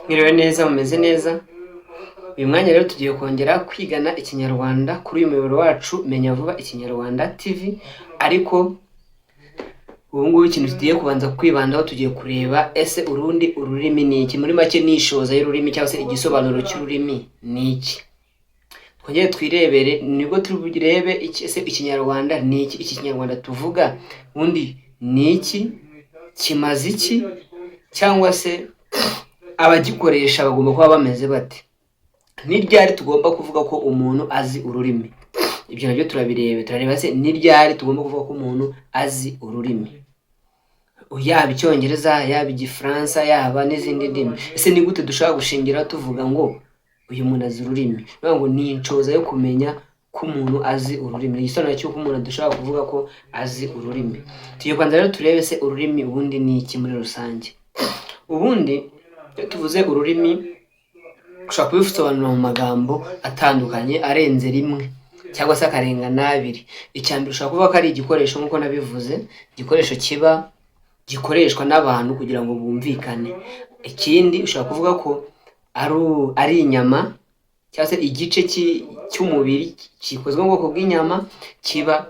Mwiriwe neza, mumeze neza? Uyu mwanya rero tugiye kongera kwigana Ikinyarwanda kuri uyu muyoboro wacu Menya Vuba Ikinyarwanda TV. Ariko ubu ngubu ikintu tugiye kubanza kwibandaho, tugiye kureba ese urundi ururimi ni iki? Muri make ni ishoza y'ururimi cyangwa se igisobanuro cy'ururimi ni iki? Twongere twirebere, nibwo turi burebe iki: ese Ikinyarwanda ni iki? Iki Kinyarwanda tuvuga ubundi ni iki? Kimaze iki? Cyangwa se abagikoresha bagomba kuba bameze bate? Ni ryari tugomba kuvuga ko umuntu azi ururimi? Ibyo nabyo turabireba. Turareba se ni ryari tugomba kuvuga ko umuntu azi ururimi, yaba Icyongereza, yaba Igifaransa, yaba n'izindi ndimi? Ese ni gute dushobora gushingira tuvuga ngo uyu muntu azi ururimi? Bivuga ngo ni inshoza yo kumenya ko umuntu azi ururimi, ni igisobanuro cy'uko umuntu dushobora kuvuga ko azi ururimi. Tugiye kubanza rero turebe se ururimi ubundi ni iki muri rusange. Ubundi iyo tuvuze ururimi, ushobora kubisobanura mu magambo atandukanye arenze rimwe cyangwa se akarenga n'abiri. Icya mbere, ushobora kuvuga ko ari igikoresho, nk'uko nabivuze, igikoresho kiba gikoreshwa n'abantu kugira ngo bumvikane. Ikindi, ushobora kuvuga ko ari inyama cyangwa se igice cy'umubiri gikozwe mu bwoko bw'inyama kiba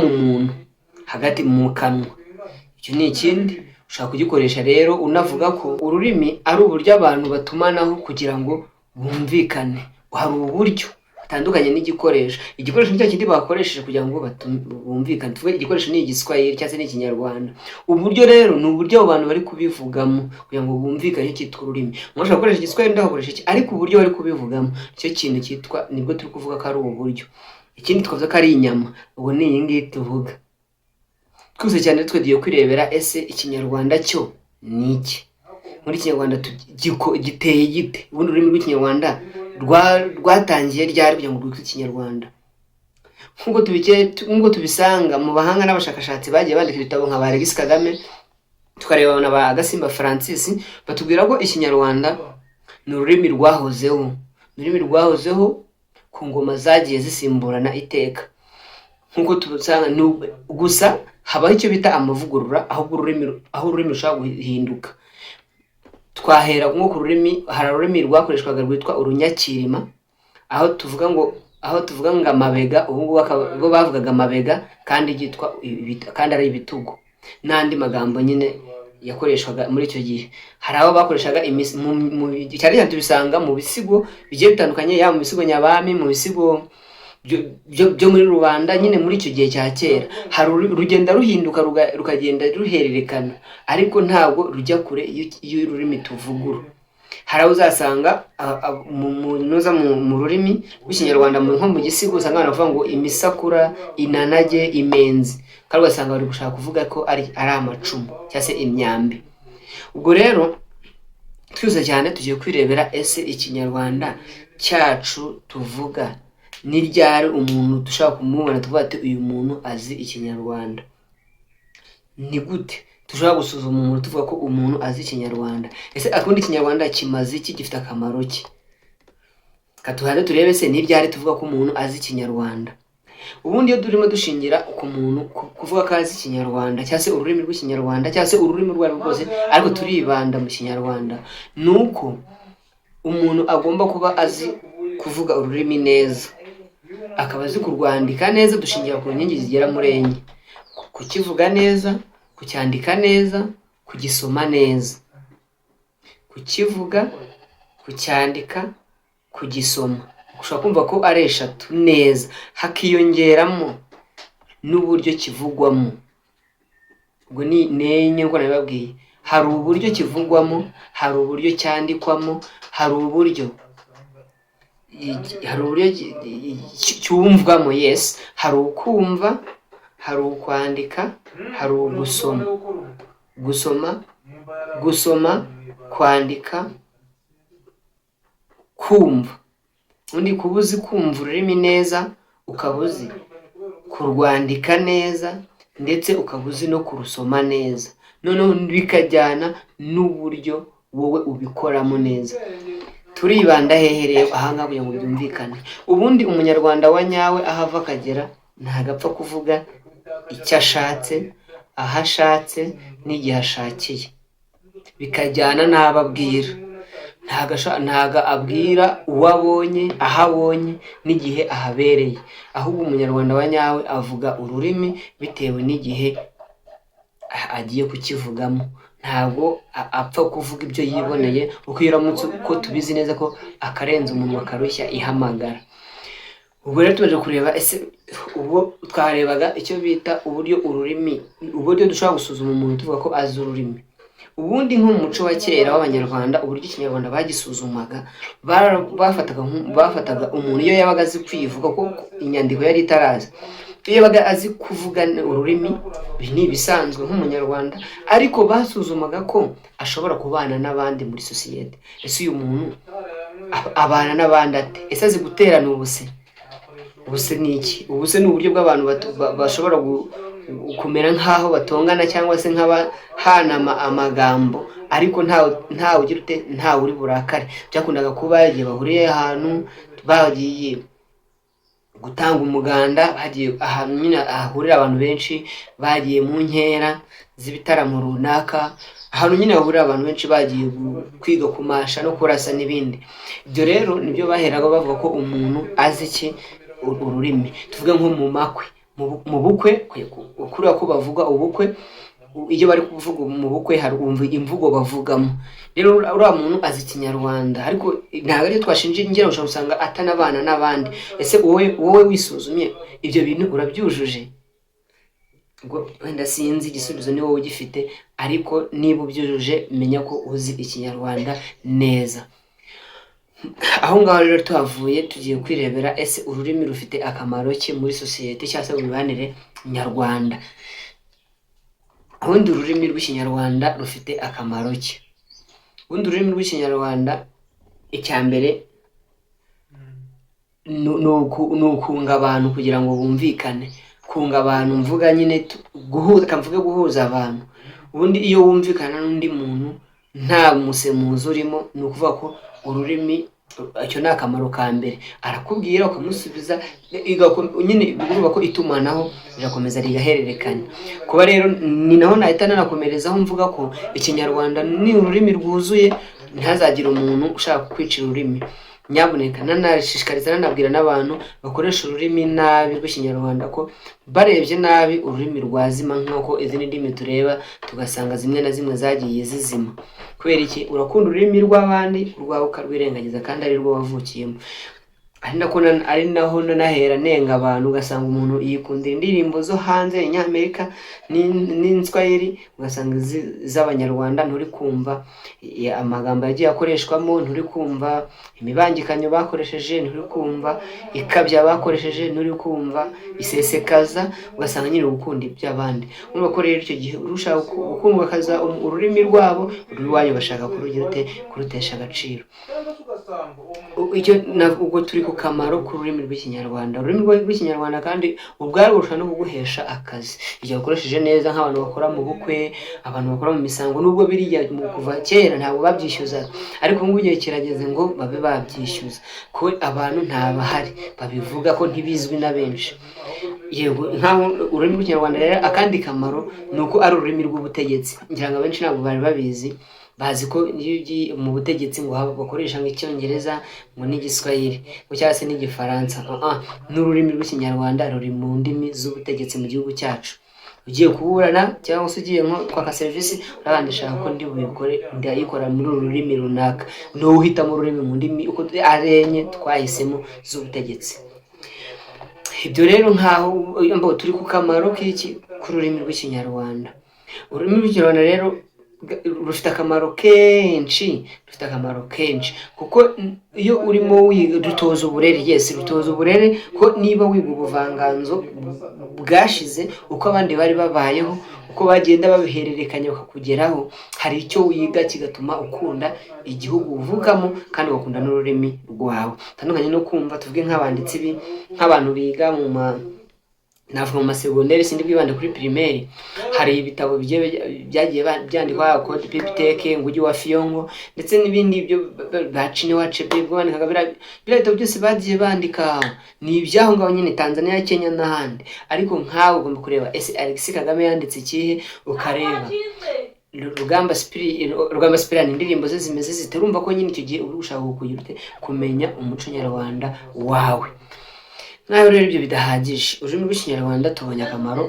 mu muntu hagati mu kanwa. Icyo ni ikindi. Ushobora kugikoresha rero unavuga ko ururimi ari uburyo abantu batumanaho kugira ngo bumvikane. Hari uburyo butandukanye n'igikoresho. Igikoresho ni cya kindi bakoresheje kugira ngo bumvikane. Tuvuge igikoresho ni Igiswahili cyangwa se ni Ikinyarwanda. Uburyo rero ni uburyo abo bantu bari kubivugamo kugira ngo bumvikane, cyitwa ururimi. Umwe ashobora gukoresha Igiswahili, undi agakoresha iki, ariko uburyo bari kubivugamo nicyo kintu cyitwa, nibwo turi kuvuga ko ari ubu buryo. Ikindi twavuze ko ari inyama, ubwo ni iyi ngiyi tuvuga. Twese cyane twe tugiye kwirebera ese Ikinyarwanda cyo ni iki? Muri Kinyarwanda giteye gite? Ubundi ururimi rw'Ikinyarwanda rwatangiye ryari kugira ngo rwitwe Ikinyarwanda? Nk'uko tubisanga mu bahanga n'abashakashatsi bagiye bandika ibitabo nka ba Alegisi Kagame, tukareba na ba Gasimba Francis, batubwira ko Ikinyarwanda ni ururimi rwahozeho, ni ururimi rwahozeho ku ngoma zagiye zisimburana iteka, nk'uko tubisanga. Gusa habaho icyo bita amavugurura, aho ururimi rushobora guhinduka. Twahera nko ku rurimi, hari ururimi rwakoreshwaga rwitwa Urunyakirima, aho tuvuga ngo amabega, ubu ngubu bo bavugaga amabega kandi byitwa kandi ari ibitugu, n'andi magambo nyine yakoreshwaga muri icyo gihe. Hari aho bakoreshaga cyane cyane tubisanga mu bisigo bigiye bitandukanye, yaba mu bisigo nyabami, mu bisigo byo muri rubanda nyine muri icyo gihe cya kera. Hari rugenda ruhinduka, rukagenda ruhererekana, ariko ntabwo rujya kure y'ururimi tuvuguru. Hari aho uzasanga nuza mu rurimi rw'Ikinyarwanda, nko mu gisigo, usanga abantu bavuga ngo imisakura, inanage, imenzi, kandi ugasanga bari gushaka kuvuga ko ari amacumu cyangwa se imyambi. Ubwo rero twese cyane tugiye kwirebera ese Ikinyarwanda cyacu tuvuga, ni ryari umuntu dushobora kumubona tuvuga ati uyu muntu azi Ikinyarwanda? Ni gute dushobora gusuzuma umuntu tuvuga ko umuntu azi Ikinyarwanda? Ese akunda Ikinyarwanda, kimaze iki, gifite akamaro ki? Katuhande turebe se ni ryari tuvuga ko umuntu azi Ikinyarwanda. Ubundi iyo turimo dushingira ku muntu kuvuga ko azi Ikinyarwanda cyangwa se ururimi rw'Ikinyarwanda cyangwa se ururimi urwo ari rwo rwose, ariko turibanda mu Kinyarwanda, ni uko umuntu agomba kuba azi kuvuga ururimi neza, akaba azi kurwandika neza. Dushingira ku nkingi zigera muri enye: kukivuga neza, kucyandika neza, kugisoma neza. Kukivuga, kucyandika, kugisoma, ushobora kumva ko ari eshatu neza, hakiyongeramo n'uburyo kivugwamo. Ubwo ni enye nk'uko nabibabwiye. Hari uburyo kivugwamo, hari uburyo cyandikwamo, hari uburyo cyumvwamo. Yes, hari ukumva, hari ukwandika, hari ugusoma. Gusoma, kwandika, kumva. Ubundi kuba uzi kumva ururimi neza, ukaba uzi kurwandika neza, ndetse ukaba uzi no kurusoma neza, noneho bikajyana n'uburyo wowe ubikoramo neza. Turibanda hehe rero ahangaha kugira ngo byumvikane? Ubundi Umunyarwanda wa nyawe, aho ava akagera, ntabwo apfa kuvuga icyo ashatse, aho ashatse n'igihe ashakiye. bikajyana n'abo abwira. Ntago abwira uwo abonye, aho abonye n'igihe ahabereye, ahubwo Umunyarwanda wa nyawe avuga ururimi bitewe n'igihe agiye kukivugamo. Ntabwo apfa kuvuga ibyo yiboneye, kuko iyo uramutse, uko tubizi neza ko akarenze umunwa karushya ihamagara. Ubwo rero tumaze kureba, ese ubwo twarebaga icyo bita uburyo ururimi, uburyo dushobora gusuzuma umuntu tuvuga ko azi ururimi. Ubundi nko mu muco wa kera w'Abanyarwanda, uburyo Ikinyarwanda bagisuzumaga, bafataga umuntu iyo yabaga azi kwivuga, kuko inyandiko yari itaraza, iyo yabaga azi kuvuga ururimi, ibi ni ibisanzwe nk'Umunyarwanda, ariko basuzumaga ko ashobora kubana n'abandi muri sosiyete. Ese uyu muntu abana n'abandi ate? Ese azi guterana ubuse? Ubuse ni iki? Ubuse ni uburyo bw'abantu bashobora kumera nk'aho batongana cyangwa se nk'abahana amagambo, ariko ntawe ugira ute, ntawe uri burakare. Byakundaga kuba igihe bahuriye ahantu, bagiye gutanga umuganda, bagiye ahantu nyine hahurira abantu benshi, bagiye mu nkera z'ibitaramo runaka, ahantu nyine hahurira abantu benshi, bagiye kwiga kumasha no kurasa n'ibindi. Ibyo rero nibyo baheraga bavuga ko umuntu azi iki? Ururimi. Tuvuge nko mu makwe, mu bukwe, kuriya ko bavuga ubukwe, iyo bari kuvuga mu bukwe hari wumva imvugo bavugamo. Rero uriya muntu azi Ikinyarwanda, ariko ntabwo aricyo twashinja ingero, ushobora gusanga atanabana n'abandi. Ese wowe wisuzumye, ibyo bintu urabyujuje? Ubwo wenda sinzi igisubizo, ni wowe ugifite, ariko niba ubyujuje, menya ko uzi Ikinyarwanda neza. Aho ngaho rero tuhavuye, tugiye kwirebera ese ururimi rufite akamaro ki muri sosiyete cyangwa se mu mibanire nyarwanda. Ubundi ururimi rw'Ikinyarwanda rufite akamaro ki? Ubundi ururimi rw'Ikinyarwanda, icya mbere ni ukunga abantu kugira ngo bumvikane. Kunga abantu mvuga nyine guhuza, mvuge guhuza abantu. Ubundi iyo wumvikana n'undi muntu nta musemuzi urimo, ni ukuvuga ko ururimi, icyo ni akamaro ka mbere. Arakubwira ukamusubiza, nyine urumva ko itumanaho rirakomeza rigahererekanya. Kuba rero ni naho nahita nanakomerezaho mvuga ko Ikinyarwanda ni ururimi rwuzuye. Ntihazagire umuntu ushaka kwicira ururimi, nyabuneka. Nanashishikariza, nanabwira n'abantu bakoresha ururimi nabi rw'Ikinyarwanda ko barebye nabi ururimi rwazima, nk'uko izindi ndimi tureba tugasanga zimwe na zimwe zagiye zizima. Kubera iki? Urakunda ururimi rw'abandi, urwawe ukarwirengagiza kandi ari rwo wavukiyemo. Ari naho nanahera nenga abantu, ugasanga umuntu yikundira indirimbo zo hanze, Inyamerika n'Inswahili, ugasanga iz'Abanyarwanda nturi kumva amagambo yagiye akoreshwamo, nturi kumva imibangikanyo bakoresheje, nturi kumva ikabya bakoresheje, nturi kumva isesekaza, ugasanga nyine gukunda iby'abandi. Urumva ko rero icyo gihe urushaho gukundwa akaza ururimi rwabo, urw'iwanyu bashaka kurugira ute? Kurutesha agaciro. Icyo ubwo turi ku kamaro k'ururimi rw'Ikinyarwanda. Ururimi rw'Ikinyarwanda kandi ubwarwo rushobora no kuguhesha akazi igihe ukoresheje neza, nk'abantu bakora mu bukwe, abantu bakora mu misango. Nubwo biriya mu kuva kera ntabwo babyishyuzaga, ariko ubu ngubu igihe kirageze ngo babe babyishyuza, ko abantu ntabahari babivuga ko ntibizwi na benshi. Yego, nkaho ururimi rw'Ikinyarwanda rero, akandi kamaro ni uko ari ururimi rw'ubutegetsi. Ngira ngo abenshi ntabwo bari babizi, bazi ko iyo ugiye mu butegetsi ngo bakoresha ngo Icyongereza, ngo n'Igiswahili, ngo cyangwa se n'Igifaransa. Ah, ah, n'ururimi rw'Ikinyarwanda ruri mu ndimi z'ubutegetsi mu gihugu cyacu. Ugiye kuburana cyangwa se ugiye nko kwaka serivisi, urabona ndashaka ko ndi bubikore, ndayikora muri uru rurimi runaka, ni wowe uhitamo ururimi mu ndimi uko ari enye twahisemo z'ubutegetsi. Ibyo rero nkaho mbo turi ku kamaro k'iki? K'ururimi rw'Ikinyarwanda. Ururimi rw'Ikinyarwanda rero rufite akamaro kenshi, rufite akamaro kenshi kuko iyo urimo wiga rutoza uburere. Yes, rutoza uburere, ko niba wiga ubuvanganzo bwashize, uko abandi bari babayeho, uko bagenda babihererekanya bakakugeraho, hari icyo wiga kigatuma ukunda igihugu uvukamo kandi ugakunda n'ururimi rwawe. Tandukanye no kumva, tuvuge nk'abanditsi nk'abantu biga mu ma, navuga mu masegonderi, sindi bwibande kuri primaire, hari ibitabo bigiye byagiye byandikwa, Code Pipiteke, Ngugi wa Thiong'o, ndetse n'ibindi byo ba Chinua Achebe ubwo bandikaga biriya bitabo byose bagiye bandika, ni iby'aho ngaho nyine, Tanzania, Kenya n'ahandi. Ariko nkawe ugomba kureba ese Alexis Kagame yanditse ikihe, ukareba Rugamba Sipiriyani indirimbo ze zimeze zite? Urumva ko nyine icyo gihe uba ushaka kugira ute? Kumenya umuco nyarwanda wawe. Nk'aho rero ibyo bidahagije, ururimi rw'Ikinyarwanda tubonye akamaro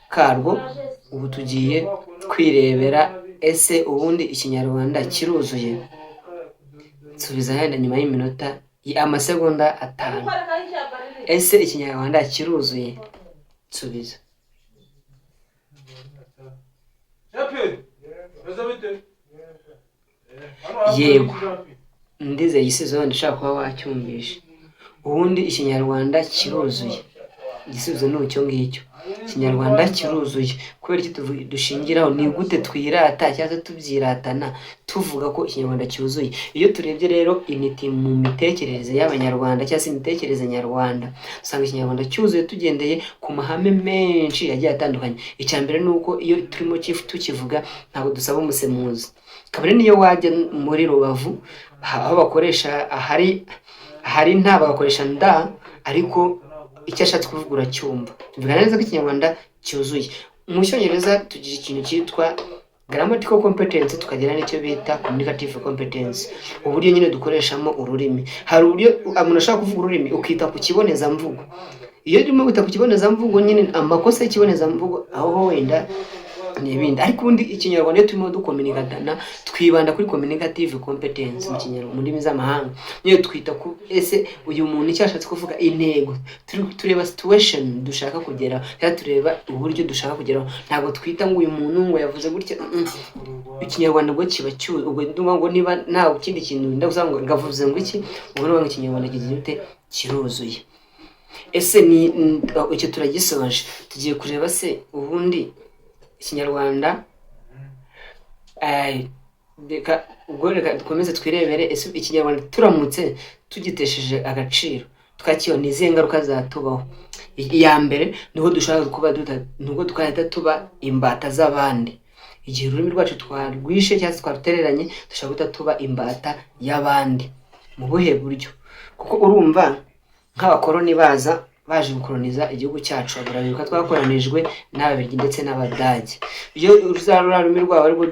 karwo. Ubu tugiye kwirebera: ese ubundi Ikinyarwanda kiruzuye? Nsubiza yenda nyuma y'iminota, amasegonda 5. Ese Ikinyarwanda kiruzuye? Nsubiza. Jean-Pierre, bimeze bite? Yego, ndizeye igisubizo wenda ushobora kuba wacyumvishe. Ubundi Ikinyarwanda kiruzuye? Igisubizo ni icyo ngicyo, Ikinyarwanda kiruzuye. Kubera iki dushingiraho? Ni gute twirata cyangwa se tubyiratana tuvuga ko Ikinyarwanda cyuzuye? Iyo turebye rero intiti mu mitekerereze y'Abanyarwanda cyangwa se imitekerereze nyarwanda, usanga Ikinyarwanda cyuzuye tugendeye ku mahame menshi yagiye atandukanye. Icya mbere ni uko iyo turimo tukivuga ntabwo dusaba umusemuzi. Kabone niyo wajya muri Rubavu aho bakoresha ahari nta, bagakoresha nda, ariko icyo ashatse kuvuga uracyumva. Tuvuga neza ko Ikinyarwanda cyuzuye. Mu Cyongereza tugira ikintu cyitwa grammatical competence, tukagira n'icyo bita communicative competence, uburyo nyine dukoreshamo ururimi. Hari uburyo umuntu ashobora kuvuga ururimi ukita ku kibonezamvugo. Iyo urimo kwita ku kibonezamvugo nyine, amakosa y'ikibonezamvugo aho wenda ni ibindi, ariko ubundi Ikinyarwanda iyo turimo dukominikatana twibanda kuri communicative competence. Mu Kinyarwanda, mu ndimi z'amahanga nyine twita ku ese uyu muntu icyo ashatse kuvuga, intego tureba, situation dushaka kugeraho cyangwa tureba uburyo dushaka kugeraho. Ntabwo twita ngo uyu muntu ngo yavuze gutya. Ikinyarwanda ubwo kiba cyuzuye. Ubwo ndumva ngo niba nta kindi kintu ndagusa ngo ngavuze ngo iki, ubwo ndumva ngo Ikinyarwanda kigira ute? Kiruzuye. Ese ni icyo turagisoje, tugiye kureba se ubundi Ikinyarwanda, reka ubwo reka dukomeze twirebere: ese Ikinyarwanda turamutse tugitesheje agaciro tukakibona, ni izihe ngaruka zatubaho? Iya mbere niho dushobora kuba nubwo twahita tuba imbata z'abandi. Igihe ururimi rwacu twarwishe cyangwa se twarutereranye, dushobora guhita tuba imbata y'abandi. Mu buhe buryo? Kuko urumva nk'abakoroni baza baje gukoroniza igihugu cyacu, barabibuka twakoranijwe n'Ababiligi ndetse n'Abadage. Iyo ruriya rurimi rwabo arirwo,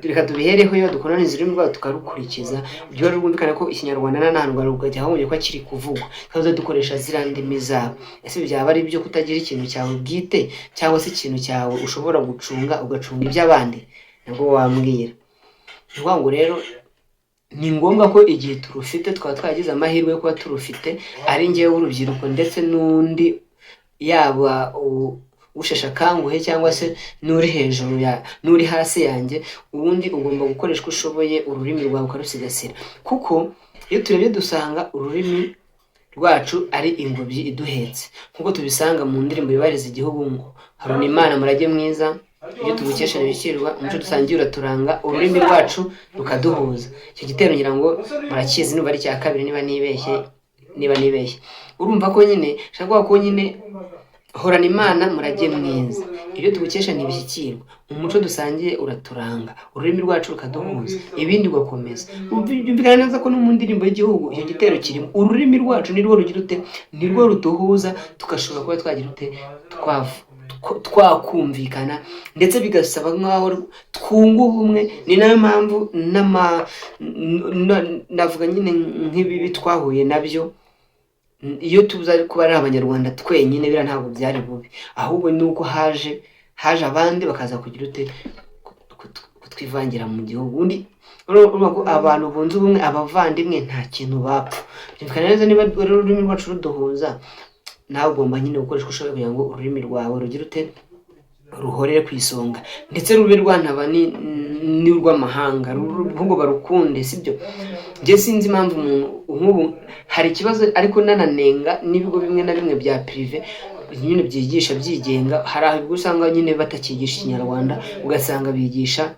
reka tubihereho, iyo dukoroniza ururimi rwabo tukarukurikiza, ibyo rero rwumvikana ko Ikinyarwanda nta n'ahantu rwajya hahumye ko kiri kuvugwa, tukaza dukoresha ziriya ndimi zabo. Ese byaba ari ibyo kutagira ikintu cyawe bwite cyangwa se ikintu cyawe ushobora gucunga, ugacunga iby'abandi? Nabwo wambwira. Ni ukuvuga ngo rero ni ngombwa ko igihe turufite, twaba twaragize amahirwe yo kuba turufite, ari njyewe w'urubyiruko ndetse n'undi, yaba usheshe akanguhe cyangwa se n'uri hejuru ya n'uri hasi yanjye, ubundi ugomba gukoresha uko ushoboye ururimi rwawe ukarusigasira. Kuko iyo turebye dusanga ururimi rwacu ari ingobyi iduhetse, nk'uko tubisanga mu ndirimbo yubahiriza igihugu ngo "Haruna Imana murage mwiza, ibyo tugukesha ntibishyirwa, umuco dusangiye uraturanga, ururimi rwacu rukaduhuza." Icyo gitero ngira ngo murakizi, niba ari icya kabiri, niba nibeshye. Urumva ko nyine nshaka kuvuga ko nyine "Horana Imana murage mwiza, ibyo tugukesha ntibishyikirwa, umuco dusangiye uraturanga, ururimi rwacu rukaduhuza," ibindi ugakomeza. Byumvikana neza ko no mu ndirimbo y'igihugu icyo gitero kirimo. Ururimi rwacu nirwo rugira ute? Nirwo ruduhuza, tugashobora kuba twagira ute? Twakumvikana, ndetse bigasaba nk'aho twunga ubumwe. Ni nayo mpamvu navuga nyine nk'ibibi twahuye nabyo, iyo tuza kuba ari Abanyarwanda twenyine, biriya ntabwo byari bubi, ahubwo ni uko haje abandi bakaza kugira ute? Kutwivangira mu gihugu. Ubundi urumva ko abantu bunze ubumwe, abavandimwe, nta kintu bapfa. Byumvikana neza, niba rero ururimi rwacu ruduhuza, nawe ugomba nyine gukoresha uko ushoboye kugira ngo ururimi rwawe rugire ute? Ruhorere ku isonga, ndetse rube rwanaba n'urw'amahanga, ahubwo barukunde, sibyo? Njye sinzi impamvu umuntu nk'ubu hari ikibazo, ariko nananenga n'ibigo bimwe na bimwe bya privé nyine byigisha byigenga. Hari aho usanga nyine batakigisha Ikinyarwanda, ugasanga bigisha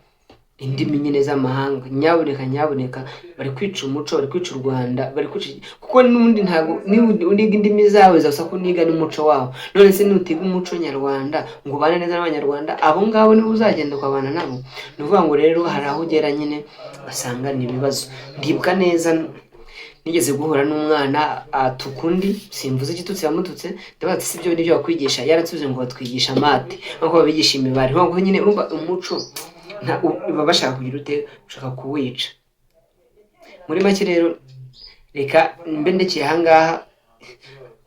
indimi nyine z'amahanga. Nyabuneka, nyabuneka, bari kwica umuco, bari kwica u Rwanda, bari kwica, kuko n'ubundi ntabwo niba uniga indimi zawe zasa ko uniga n'umuco wabo. None se nutiga umuco nyarwanda ngo ubane neza n'Abanyarwanda, abo ngabo nibo uzagenda ukabana nabo? Ni ukuvuga ngo rero hari aho ugera nyine ugasanga ni ibibazo. Ndibuka neza Nigeze guhura n'umwana atuka undi, simvuze igitutsi yamututse. Ndabaza ati: "Si byo nibyo bakwigisha?" Yaratsubije ngo batwigisha math nkuko babigisha imibare. Nkuko nyine urumva umuco baba bashaka kugira ute? Gushaka kuwica. Muri make rero, reka mbe ndekeye ahangaha.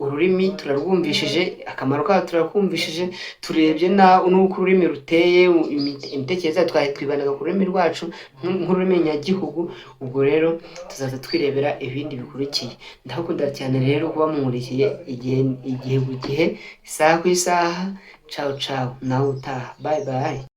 Ururimi turarwumvishije, akamaro kayo turakumvishije, turebye n'uko ururimi ruteye, imitekerereze yacu twibandaga ku rurimi rwacu nk'ururimi nyagihugu. Ubwo rero tuzaza twirebera ibindi bikurikiye. Ndabakunda cyane rero kuba munkurikiye igihe ku gihe, isaha ku isaha. Ciao ciao, nawe utaha, bye bye.